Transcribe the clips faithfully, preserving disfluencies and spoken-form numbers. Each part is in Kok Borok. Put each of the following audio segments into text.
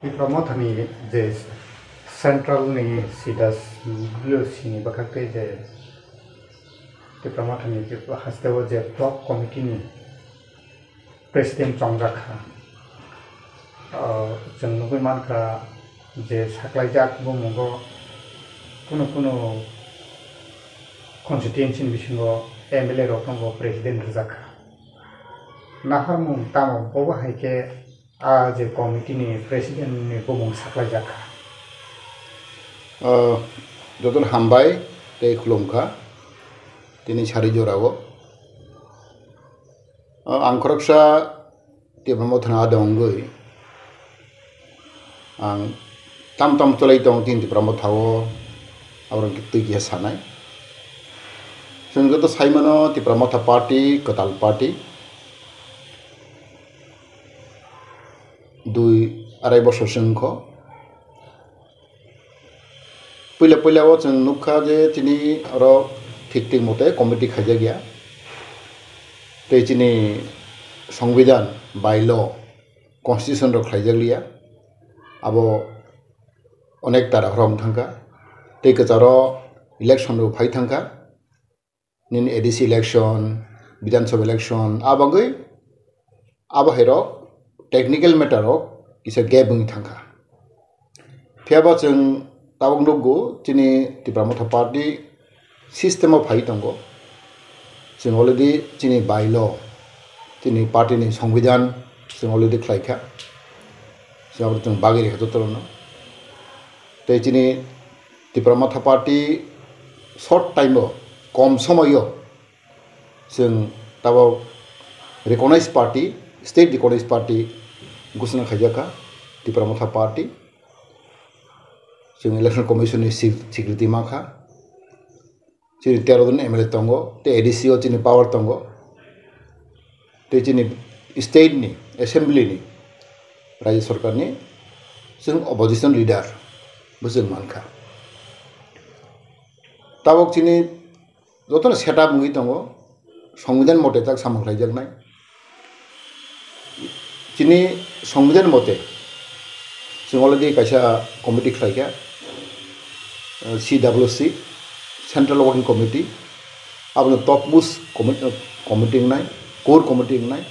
Tipra Mothani je central ni sida sini bwkhak tei je Tipra Mothani je hasteo je block committee ni president chongjak kha. Ah, chwng nugwi mankha je saklaijak bumungo kunu kunu constituency ni bisingo M L A rok tongo president rwjak kha. Naharmung tamo bobo hai khe a je committee ni president ni bumung saklaijak kha. Ah, jotono hambai tei khulumkha tini sari jorao. Ah, ang khoroksa Tipra Mothani ada wngwi ang tam tam chwlai tong tini Tipra Mothao aborok twi khe sanai. Chwng joto saimano Tipra Motha party kwtal party. Dui arai bosor se wngkho. Puila puila o chwng nukha je chini oro thik thik mote committee khaijak ya. Tei chini Songbidan, bylaw, constitution rok khlaijak liya. Abo onek tara hrom thangkha. Tei kwcharo election rok phai thangkha. Nini A D C election, Bidhan Sabha election, a bagwi abo hai rok technical matter rok kisa gap wngwi thangkha. Phiya ba chwng tabuk nukgo chini Tipra Motha party system o phai tongo. Chwng already chini bylaw, chini party ni songbidan chwng already khlaikha. Chwng abo chwng bagwi rikha jotono. Tei chini Tipra Motha party short time o, kom somoio chwng tabuk recognized party, state recognized party ghosona khaijakha Tipra Motha party. Chwng election commission ni swi-, swikriti mankha. Chini tero jon M L A tongo, tei A D C o chini power tongo. Tei chini state ni assembly ni, rajya sarkar ni chwng opposition leader bo chwng mankha. Tabuk chini jotono setup wngwi tongo, songbidan mote tak samung khlaijaknai. Chini songbidan mote chwng already kaisa committee khlaikha, eh, C W C, Central Working Committee, abono topmost commi-, eh, committee wngnai, core committee wngnai.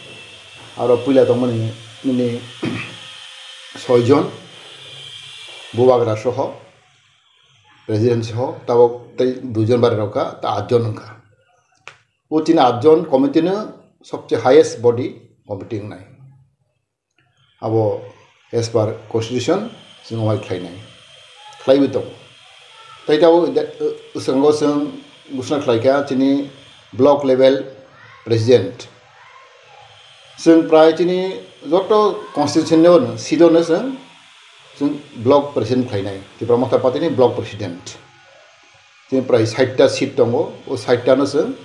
Aro puila tongmani nini soijon, bubagra soho, president soho, tabuk tei duijon bari rok kha, ta atjon wngkha. O chini atjon committee no sobse highest body committee wngnai. Abo as per constitution chwng wai khlainai, khlaiwi tongo. Tei tabuk de-, uh, swkango chwng ghosona khlaikha chini block level president. Chwng prai chini joto constitution no, seat no chwng, chwng block president khlainai, Tipra Motha party ni block president. Chini prai sait ta seat tongo, o sait ta no chwng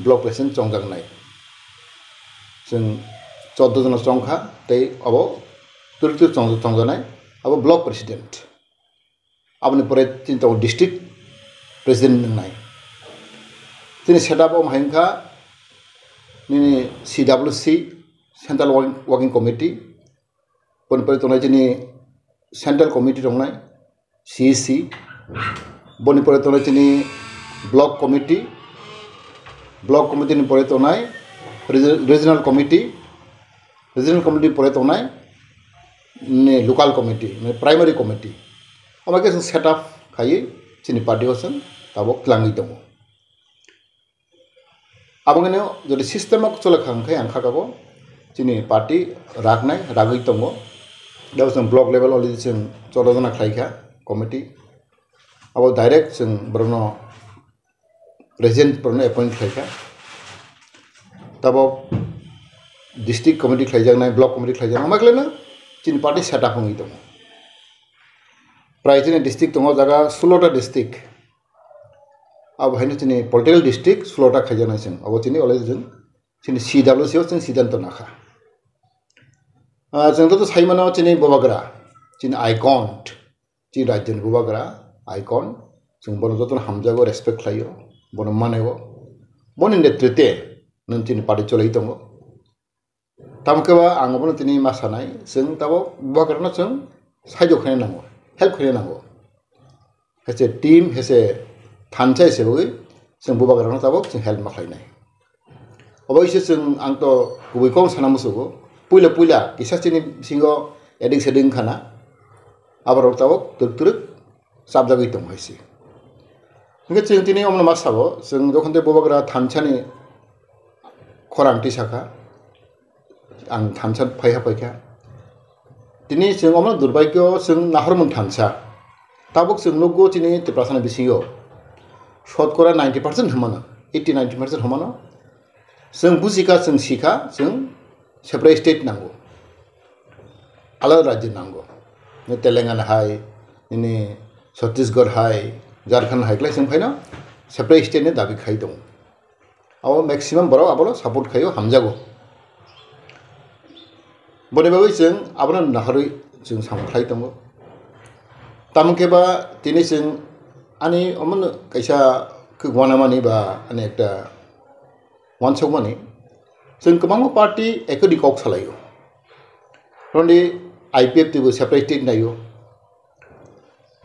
block president chongjaknai. Chwng chordo jona chongkha, tei abo twrwk twrwk chong-, chongjanai, abo block president. Aboni pore chini tongo district president wngnai. Chini setup o hai wngkha, nini C W C, Central Working, Working Committee, boni pore tongnai chini Central Committee tongnai, C E C, boni pore tongnai chini Block Committee, Block Committee ni pore tongnai Regi-, Regional Committee, Regional Committee ni pore tongnai ni Local Committee, mane Primary Committee. Omo khe chwng setup khaiwi chini party o chwng tabuk twlangwi tongo. Aboni jodi system o chole kha hwnkhe ang kha kago chini party raknai, ragwi tongo. Dabo chwng block level already chwng chordo jona khlaikha committee. Abo direct chwng borokno president borokno appoint khlaikha. Tabuk district committee khlaijaknai, block committee khlaijaknai, omo khleno chini party setup wngwi tongo. Prai chini district tongo jaga sulota district. Abo haino chini political district sulota khaijaknai chwng. Abo chini already chwng chini C W C o chwng siddhanto nakha. Ah, chwng joto saimano chini bubagra, chini icon, chini rajyoni bubagra, icon, chwng bono jotono hamjago, respect khlaio, bono maneo. Boni netrite nwng chini party cholai tongo. Tamo khe ba ang bono tini ma sanai, chwng tabuk bubagrano chwng saijo khaina nango, help khaina nango. Hese team, hese thansa hise bagwi chwng bubagrano tabuk chwng help ma khlainai. Obo hise chwng ang to kubui kok sana musugo. Puila puila kisa chini bisingo edik sedik wngkhana. Aborok tabuk twrwk twrwk chapjagwi tongo hai se. Hwnkhe chwng tini omono ma sabo, chwng jokhon tei bubagra thansani khorang twi sakha, ang thansa phaiha phaikha. Tini chwng omono durbaikyo chwng nahormung thansa. Tabuk chwng nukgo chini Tiprasani bisingo shotkora ninety percent hwnmano, eighty ninety percent hwnmano. Chwng bujikha, chwng sikha, chwng separate state nango. Alada rajyo nango. Nini Telangana hai, nini Chhattisgarh hai, Jharkhand hai khlai chwng phaino separate state ni dabi khai tongo. Abo maximum borok abono support khaio, hamjago. Boni bagwi chwng abono naharwi chwng samung khlai tongo. Tamo khe ba tini chwng ani omono kaisa khe wanamani ba ani ekta wansukmani, chwng kwbangma party ekodi kok salaio. Roni I P F T bo separate state naio,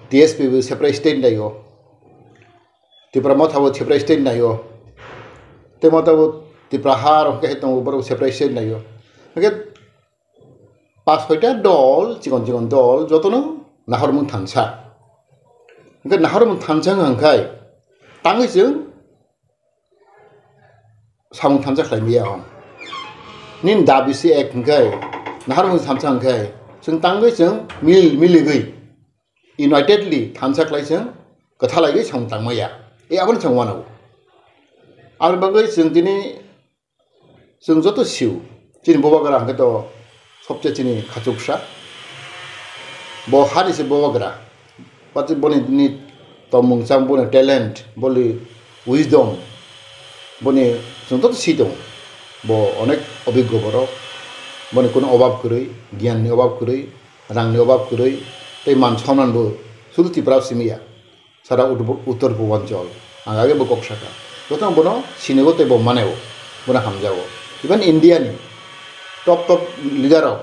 T S P bo separate state naio, Tipra Motha bo separate state naio, tei motha bo Tipra ha rok khe tongo, borok separate state naio. Hwnkhe pas soita dol, chikon chikon dol, jotono nahormung thansa. Hwnkhe nahormung thansa wngkha hwnkhe tangwi chwng samung thansa khlai maya o. Nini dabi se ek hwnkhe, nahormung thansa hwnkhe, chwng tangwi chwng mil miligwi, unitedly thansa khlai chwng kwthalaiwi samung tangmaya. E abono chwng wanao. Aboni bagwi chwng tini, chwng joto sio, chini bubagra hwnkhe to sobse chini khachuksa. Bo hani se bubagra. Pati boni ni tongmung chang, boni talent, boni wisdom, boni chwng joto si tongo. Bo onek obiggo borok, boni kuno obab kwrwi, giyan ni obab kwrwi, rang ni obab kwrwi, tei man somnan bo sudu Tripura simi ya. Sara Ut-, Uttor Purbanchal, ang age bo kok saka. Joto bono sinigo tei bo maneo, bono hamjago. Even India ni top top leader rok,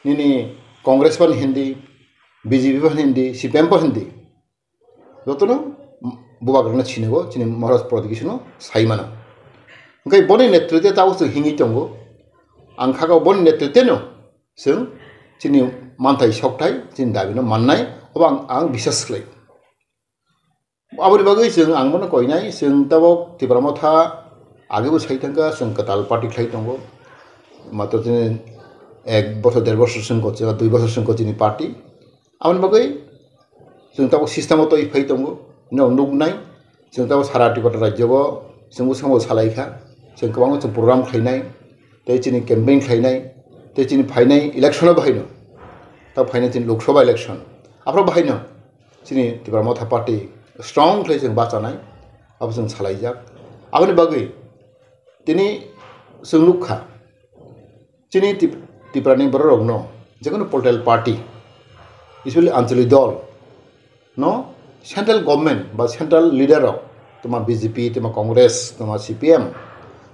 nini Congress pan hindi, B J P pan hindi, C P M pan hindi, jotono bubagrano sinigo, chini Maharaj Pradyot Kishore no sai mano. Hwnkhe boni netritwe tabuk chwng hingwi tongo. Ang kha kha boni netritweno chwng chini manthai sokthai, chini dabino mannai, obo ang, ang biswas khlai. Aboni bagwi chwng ang bono koinai, chwng tabuk Tipra Motha agebo sai thangkha, chwng kwtal party khlai tongo. Matro chini ek bosor, der bosor chwng ko, dui bosor chwng ko chini party. Aboni bagwi chwng tabuk system o twi phai tongo, no nuknai. Chwng tabuk sara Tiprasa rajyo o chwng bwskango salai kha. Chwng kwbangma chwng program khlainai, tei chini campaign khlainai, tei chini phainai election o bahaino. Tabuk phainai chini Lok Sabha election. Aphuru bahaino chini Tipra Motha Party strong khlai chwng bachanai, abo chwng salaijak. Aboni bagwi tini chwng nukha, chini Tip-, Tiprani bororokno jekono political party, especially anchalik dol no central government ba central leader rok, toma B J P, toma Congress, toma C P M,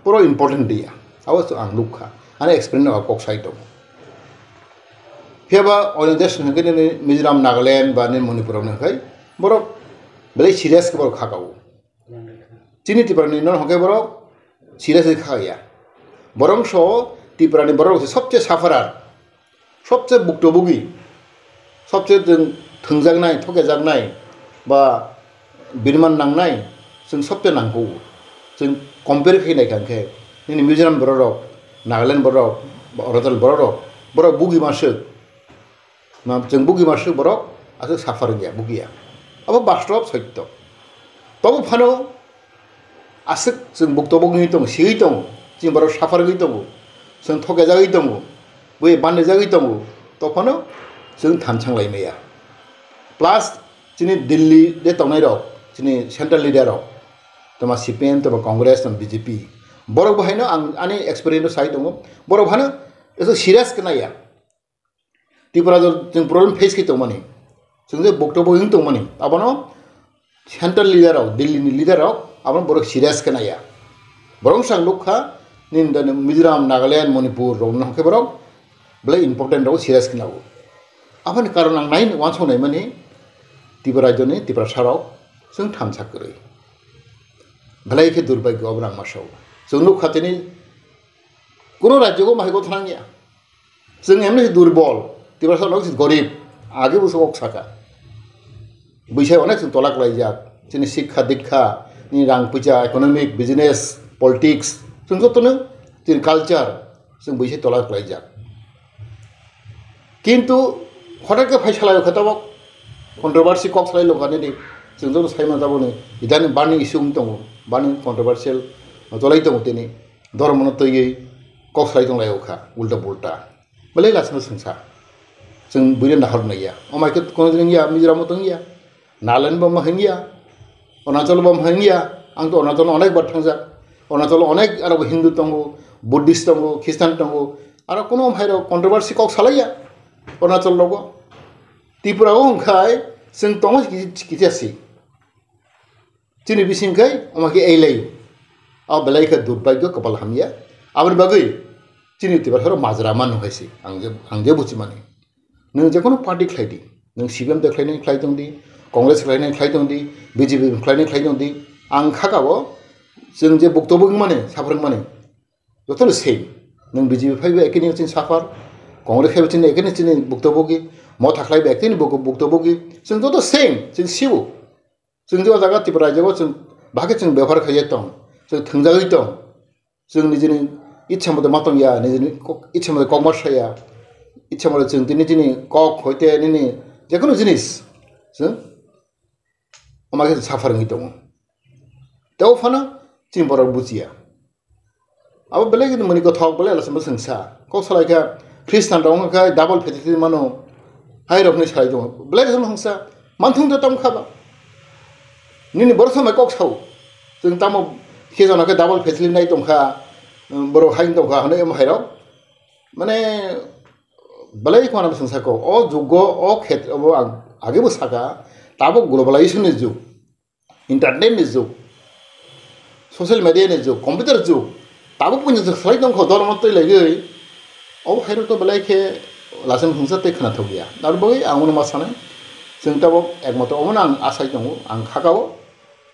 puro important dia. Abo chwng ang nukha, ani experience no kok sai tongo. Phiya ba oil and gas hwnkhe nini Mizoram, Nagaland ba nini Manipur rok hwnkhe borok belai serious khe borok kha kao. Chini Tiprani no hwnkhe borok serious khe kha ya. Borok so Tiprani borok se sobse sufferer, sobse buktobugi, sobse chwng thwngjaknai, thokejaknai ba biniman nangnai, chwng sobse nangkukgo. Chwng compare khe naikha hwnkhe nini Mizoram bororok, Nagaland borok, ba Arunachal bororok, borok bugi masuk. Na, chwng bugi masuk borok aswk suffer wngya, bugiya. Abo bastob sotto. Tobo phano aswk chwng buktobo wngwi tongo, siwi tongo, chini borok suffer wngwi tongo, chwng thokejagwi tongo, bui bandijagwi tongo, tophano chwng thansanglai maya. Plus chini Delhi de tongnai rok, chini central leader rok, toma C P M, toma Congress, toma B J P, borok bo haino ang ani experience o sai tongo, borok hano eto serious khe naiya. Tripura jor chwng problem face khe tongmani, chwng je buktobo wng tongmani, abono central leader rok, Delhi ni leader rok abono borok serious khe naiya. Borok wngsa ang nukha, nini da Mizoram, Nagaland, Manipur rok no khe borok belai important rok serious khe nao. Aboni karon ang nai uansuk naimani Tripura rajyoni Tiprasa rok chwng thansa kwrwi. Belai khe durbhagyo obo ang masao. Chwng nukha tini kuno rajyogo mahai gothanang ya. Chwng emni se durbol, Tiprasa rok se gorib, age bo se kok saka. Buisai onek chwng tola kwlaijak. Chini sikha dikha, ni rang puisa, economic, business, politics, chwng jotono chini culture, chwng buisai tola kwlaijak. Kintu hothai khe phai salai kha tabok controversy kok salai lokha nini, chwng joto sai mano tabokni idani burning issue wng tongo, burning controversial cholai tongo tini, dhormono twiwi kok salai tong lai kha ulta pulta. Belai lachima swngsa. Chwng buino nahor naiya. Omai khe kono din ya, Mizoram tong ya. Nagaland bo ma hingya. Arunachal bo ma hingya. Ang to Arunachal onek bar thangjak. Arunachal onek aro Hindu tongo, Buddhist tongo, Christian tongo. Aro kono hai rok controversy kok salaiya. Arunachal rogo. Tripura o hwnkhai chwng tongo kisi, kisi asi. Chini bising khai omo khe ei lai. O belai khe durbhagyo, kapal hamya. Aboni bagwi chini Tiprasa rok majra mano hai se. Ang je, ang je buchi mani. Nwng je kono party khlai di. Nwng C P M de khlainai khlai tong di, Congress khlainai khlai tong di, B J P khlainai khlai tong di. Ang kha ka o chwng je buktobo wng mani, suffer wng mani. Jotono same. Nwng B J P phaibo ekhe ni chini suffer, Congress phaibo chini ekhe ni chini buktobo wngwi, Motha khlaibo ekhe ni buk-, buktobo wngwi. Chwng joto same, chwng sibo. Chwng je o jaga Tripura rajyo o chwng bahai khe chwng bebhar khaijak tong, chwng thwngjagwi tong, chwng nijini ichha moto ma tong ya, nijini kok, ichha moto kok ma saya, ichha moto chwng tini chini kok hoite nini jekono jinis chwng ama khe suffer wngwi tongo. Tei o phano chini borok bujiya. Abo belai khe mani kothok belai lachima swngsa. Kok salai kha Christian rok wngkha khe double facility mano. Hai rok ni salai tongo. Belai khe hwnsa manthung ta tamo kha ba. Nini borok samai kok sao. Chwng tamo khe jona khe double facility nai tong kha. Borok hai tong kha hwnwi omo hai rok. Mane belai khwana swngsa ko. O jugo o khetre bo ang age bo saka. Tabuk globalization ni jug. Internet ni jug, social media ni jug, computer jug, tabuk puini jug salai tongkho, dol mono twi laigwi. Obo hai rok to belai khe lachima hwnsa tei khwnathok ya. Aro bagwi ang uno ma sanai, chwng tabuk ekmatro omono ang asai tongo, ang kha ka o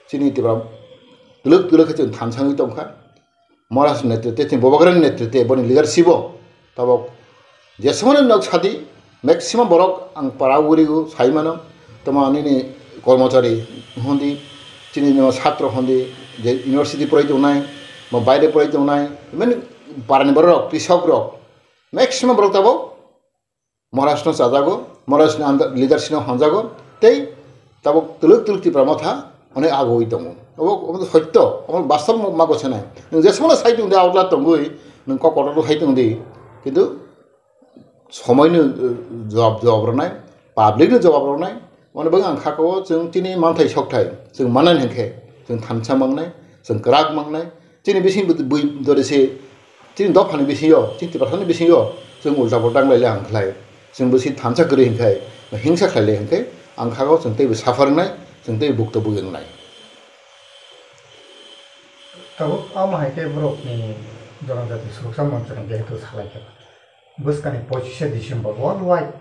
chini Tripura twlwk twlwk khe chwng thansa wngwi tongkha. Maharaj netrite, chini Bubagrani netrite, boni leadership o tabok jesomani nok sadi, maximum borok ang para urigo sai mano, tamo nini kormochari hondi, chini no satro hondi, je university porai tongnai, mo baire porai tongnai, mani parani borok, krisok rok, maximum borok tabok Maharashtra no chajago, Maharashtra ni under leadership no hamjago, tei tabuk twlwk twlwk Tipra Motha onek agoi tongo. Obo, obo to sotto, obo bastob ma-, mago se nai. Nwng jesmano sai tong de outla tongoi, nwng kok kotor sai tong di. Kintu somoi no, eh, jawab, jawab rwnai, public no jawab rwnai, omo bagwi ang kha ko chwng tini manthai sokthai, chwng manani hinkhe, chwng thansa mangnai, chwng kwrak mangnai, chini bising bui dore se, chini dophani bisingo, chini Tiprasani bisingo, chwng ulta pulta wng lai le ang khlai. Chwng bwswi thansa kwrwi hinkhai, hingsa khlai le hinkhai, ang kha o chwng teibo suffer wngnai, chwng teibo bukto bugwi wngnai. Tabuk omo hai khe borokni Jonojati Suroksha Monchoni jehetu salai khe bwskani pochishe December worldwide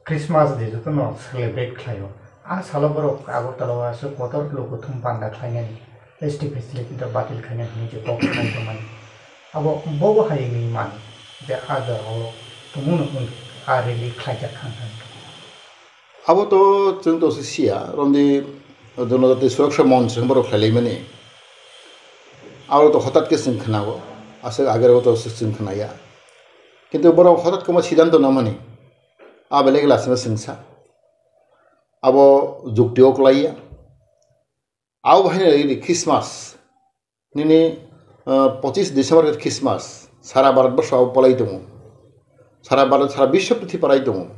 Christmas Day jotono celebrate khlaio. A salo borok Agartala o aswk kotor lukuthum panda khlainani, S T facility rok batil khainani hinwi je kok khlai tongmani. Abo bobo hai wngwi mano je a jorao tumungno wngkhe a rally khlaijak thang thang. Abo to chwng to se siya, romdi Jonojati Suroksha Monch hwnwi borok khlailaimani. Abo to hotat khe chwng khnago, aswk agero to chwng khnaya. Kintu borok hotat kwma sidanto namani. A belai khe lachima chwngsa. Abo jukti o kwlaiya. Abo hai nini Christmas. Nini, ah, pochis December khe Christmas. Sara Bharat borsho abo palai tongo. Sara Bharat, sara bisho prithibi palai tongo.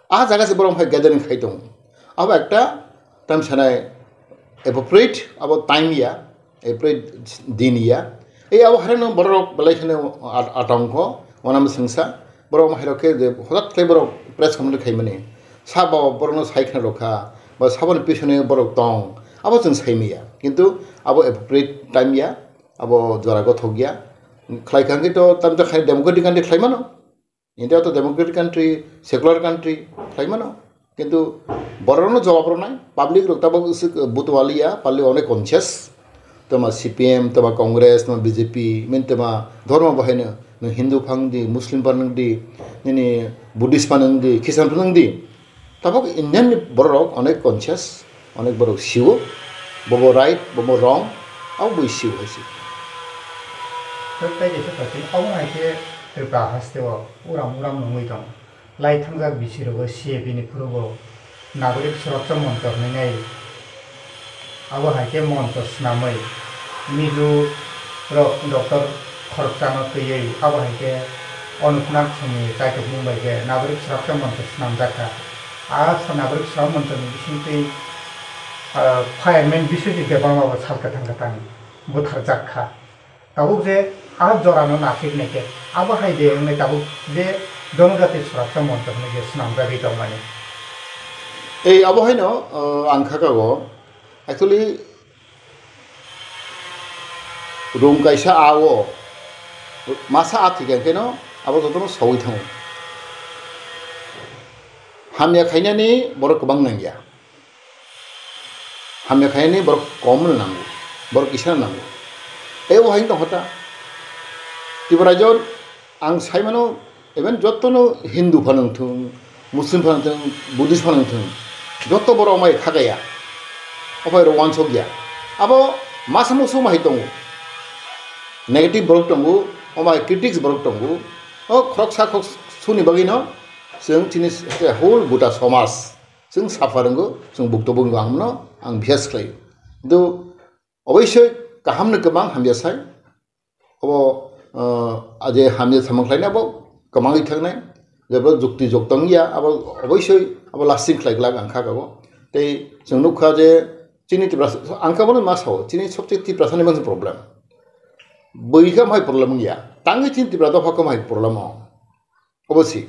A jaga se borok hai gathering khai tongo. Abo ekta tam sanai appropriate abo time ya. April din ya. Ei abo hareno borok belai kheno at-, atongko, wanama sengsa. Borok hairok khe je hotat khe borok press conference khaimani. Sabo borokno sai khna rokha, ba saboni pisoni borok tong. Abo chwng saimaya. Kintu abo appropriate time ya, abo jora gothok ya. Khlai kha hwnkhe to tamta khai democratic country khlai mano. India to democratic country, secular country, khlai mano. Kintu borokno jawab rwnai, public rok tabok swk butwaliya, pali onek conscious. Toma C P M, toma Congress, toma B J P, min toma dhormo bahaino, nwng Hindu phang di, Muslim phang di, nini Buddhist phang di, Christian phang di. Tabok Indian ni borok onek conscious, onek borok sio, bobo right, bobo wrong, abo bui sio hai se. Tei tei kaisa pati, abo hai khe Tripura haste o uram uram nungwi tong. Lai thangjak bisi rogo C A B ni phuru bo Nagorik Suraksha Moncho hinwi nai. Abo hai khe moncho swnamwi Mizo rok doctor khoroksa no twiwi abo hai khe Anantnag songni kaitor mung bai khe Nagorik Suraksha Moncho swnamjak kha. A sa Nagorik Suraksha Moncho ni bisingtwi, ah, fireman Biswajit Debbarma bo sal kwthang kwthang butharjak kha. Tabuk je a jora no nasik nai khe abo hai de wngnai tabuk je Jonojati Suraksha Moncho hinwi je swnamjagwi tongmani. Ei abo haino, ah, ang kha kago actually Room kaisa a o masa a thikya khe no abo jotono sawi thango. Hamya khainani borok kwbang nangya. Hamya khainani borok kom no nango. Borok kisa no nango. Tei o hai tongkha ta. Tripura rajyo ang sai mano Even jotono Hindu phano wngthung, Muslim phano wngthung, Buddhist phano wngthung, joto borok mai khakaya. Ophai rok wansokya. Abo masa musu mai tongo. Negative borok tongo, omai critics borok tongo. O khoroksa khorok suni bagwino chwng chini whole buta somaj chwng suffer wngo, chwng bukto bukno ang mano ang bihas khlaio. Kintu oboisoi kaham no kwbang hamya sai. Obo, ah, je hamya samung khlaina bo kwmangwi thangnai. Jebo jukti jok tongya, abo oboisoi abo lasting khlai glak ang kha kabo. Tei chwng nukha je chini Tiprasa, ang kha bono ma sao, chini sobse Tiprasani bangsi problem. Bui kha mai problem wngya. Tangwi chini Tipra dopha kha mai problem o. Obo si.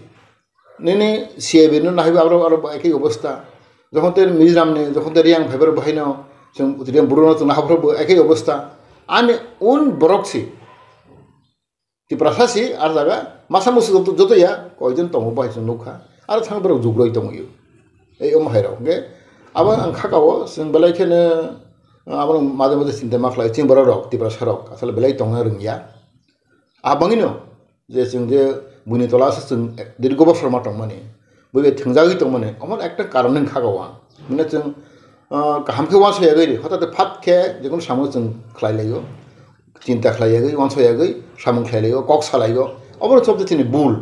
Nini C I B no nahaiba aro, aro ekhi obostha. Jokhon te Mizoram ni, jokhon te Reang phaibar bahaino, chwng Reang buru no chwng nahaphar bo ekhi obostha. Ani un borok si. Tiprasa si, ar jaga, masa musu joto, joto ya, koijon tongo bai chwng nukha. Aro thang borok jugroi tongo yo. Ei omo hai rok, hwnkhe abo ang kha kao, chwng belai kheno, abo maje maje chinta ma khlai, chini borok rok, Tiprasa rok, asole belai tongna rwngya. Abangino, je chwng je buini tola aswk chwng dirgo bosor ma tongmani, bui bai thwngjagwi tongmani, omo ekta karon wngkha go ang. Mane chwng, ah, kaham khe uansuk yagwi ri, hotate phat khe jekunu samung chwng khlai laio, chinta khlai yagwi, uansuk yagwi samung khlai laio, kok sa laio, obono chobde chini bul.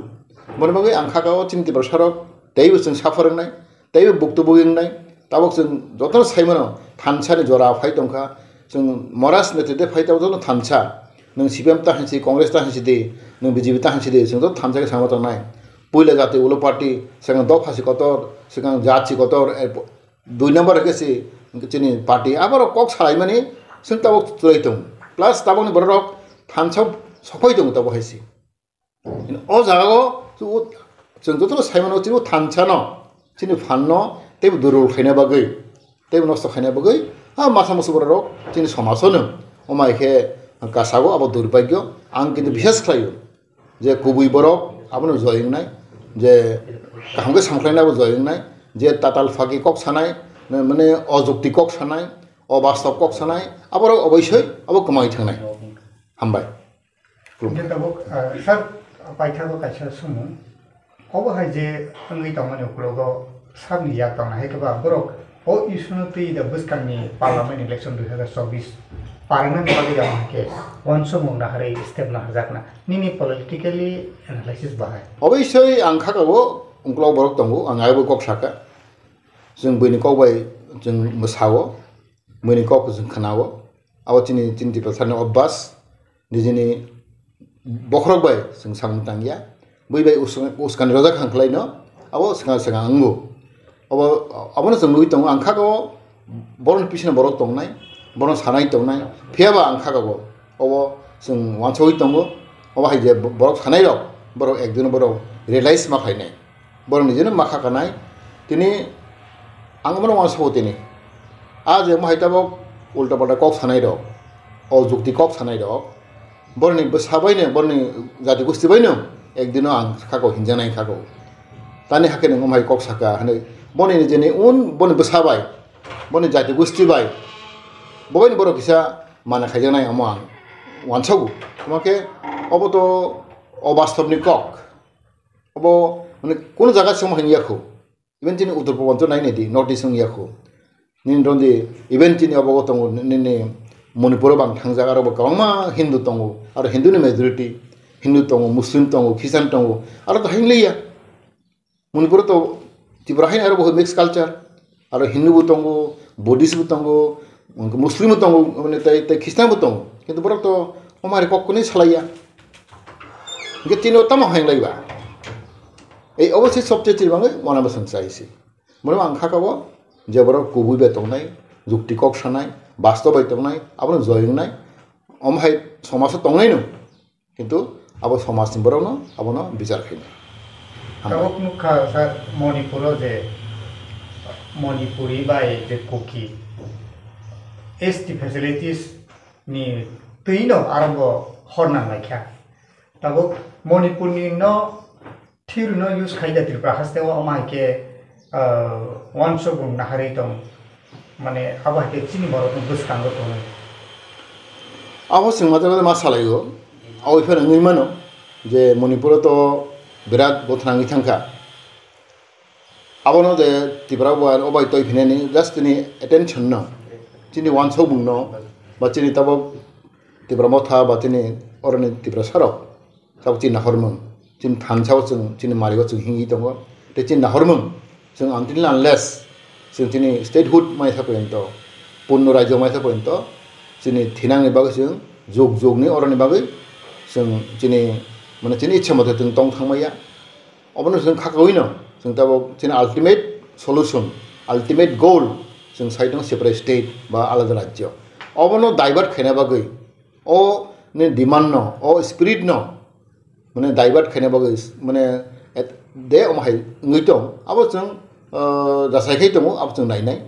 Boni bagwi ang kha kao chini Tiprasa rok teibo chwng suffer wngnai, teibo buktu bui wngnai, tabok chwng jotono sai mano thansa ni jora phai tongkha, chwng Maharaj ni tete phai tabok jotono thansa. Nwng C P M ta hinsi, Congress ta hinsi di, nwng B J P ta hinsi di, chwng to thansa khe sama tongnai. Puila jati ulo party, swkang dopha si kotor, swkang jat si kotor, er po-, dui number khe si chini party, aborok kok salaimani, chwng tabok chwrai tong. Plus tabokni bororok thansa sophoi tong tabok hai si. O jagao chwng jotono sai mano, chini thansa no, chini phan no, teibo durul khaina bagwi, teibo nosto khaina bagwi, a masa musu bororok chini somajo no, omai khe kasago abo durbhagyo, ang kintu bihas khlaio. Je kubui borok abono joi wngnai, je kaham khe samkhlaina abo joi wngnai, je tatal phagi kok sanai, mane ojukti kok sanai, obastob kok sanai, aborok oboisoi abo kwmai thangnai. Hambai. Khulumkha. Hingke tabuk, ah, sir, paithago kaisa sumung. Obo hai je wngwi tongmani ukulogo sabni yak tongna hai khe ba borok o issue no twi da bwskangni parliament election dui hazar chobbish parana ni bagwi da hwnkhe uansukmung naharwi step naharjakna. Nini politically analysis bahai? Obviously ang kha kabo ukulogo borok tongo, ang aibo kok saka. Chwng buini kok bai chwng mwsao, buini kok chwng khwnao. Abo chini, chini Tiprasani obvas. Nijini bokhorok bai chwng samung tangya. Bui bai us-, uskani rojak hang khlaino, abo swkang swkang wngo. Abo, abono chwng nugwi tongo, ang kha o borokni bisingni borok tongnai, borokno sanai tongnai. Phiya ba ang kha o, obo chwng uansugwi tongo. Obo hai je borok sanai rok, borok ekjon borok realize ma khlainai. Borok nijeno ma kha kanai. Tini ang bono uansukgo tini. A je mohai tabok ulta palta kok sanai rok, o jukti kok sanai rok, boroni bwsa baino, boroni jati gosti baino Ekdino ang khako hinjanai khako. Tani hakhe nung omhai kok saka hwnwi. Boni nijeni un, boni bwsa bai, boni jati gusti bai, bobaini borok kisa mana khaijaknai omo ang wansago. Omo khe obo to obastobni kok. Obo mane kono jaga se omo hwnwi yakho. Even chini uttor purbanchal nai nai di, North East wng yakho. Nini rondi, even chini obo tongo, nini Manipur o bang thangjak, aro bo kwbangma Hindu tongo, aro Hindu ni majority, Hindu tongo, Muslim tongo, Christian tongo, aro to hain liya. Manipur o to Tripura hain aro bo mixed culture, aro Hindu bo tongo, Buddhist bo tongo, Muslim bo tongo, mane tei, tei Christian bo tongo. Kintu borok to omari kok kuni salaiya. Hingke tini o tamo hain laiba. Ei obo se sobcheti bangwi wana bwswng chai se. Moro ang kha kabo je borok kubui bai tongnai, jukti kok sanai, bastob bai tongnai, abono joi wngnai, omo hai somaso tongnai no, kintu abo somajni borokno abono bichar khainai. Hambai. Tabuk nukha sir, Manipuro je Manipuri bai je Kuki S T facilities ni twi no aro bo hor nang lai kha. Tabuk Manipurni no Thirno use khai da Tripura haste o, omo hai khe, ah, wansukmung naharwi tong, mane abo hai khe chini borokno bwskango tonwi. Abo chwng ma jaga ma salai o, aboni phano wngwi mano je Manipur o to birat bothrangwi thangkha. Abono je Tripura bo o bai toi phinani just tini attention no, chini wansukmung no, ba chini tabok Tripura motha ba chini oroni Tripura sarok. Tabuk chini nahormung, chini thansa o chwng, chini mari o chwng hingwi tongo. Tei chini nahormung, chwng until unless chwng chini statehood mai sa porjonto, punno rajyo mai sa porjonto, chini thinangni bagwi chwng jug jugni oroni bagwi chwng chini, mane chini ichha mote chwng tong thangmaya. Obono chwng khakawino, chwng tabuk chini ultimate solution, ultimate goal, chwng sai tongo separate state ba alada rajyo. Obono divert khaina bagwi, o ni demand no, o spirit no, mane divert khaina bagwi, mane et-, de omo hai wngwi tong, abo chwng, ah, jasai khai tongo, abo chwng nainai.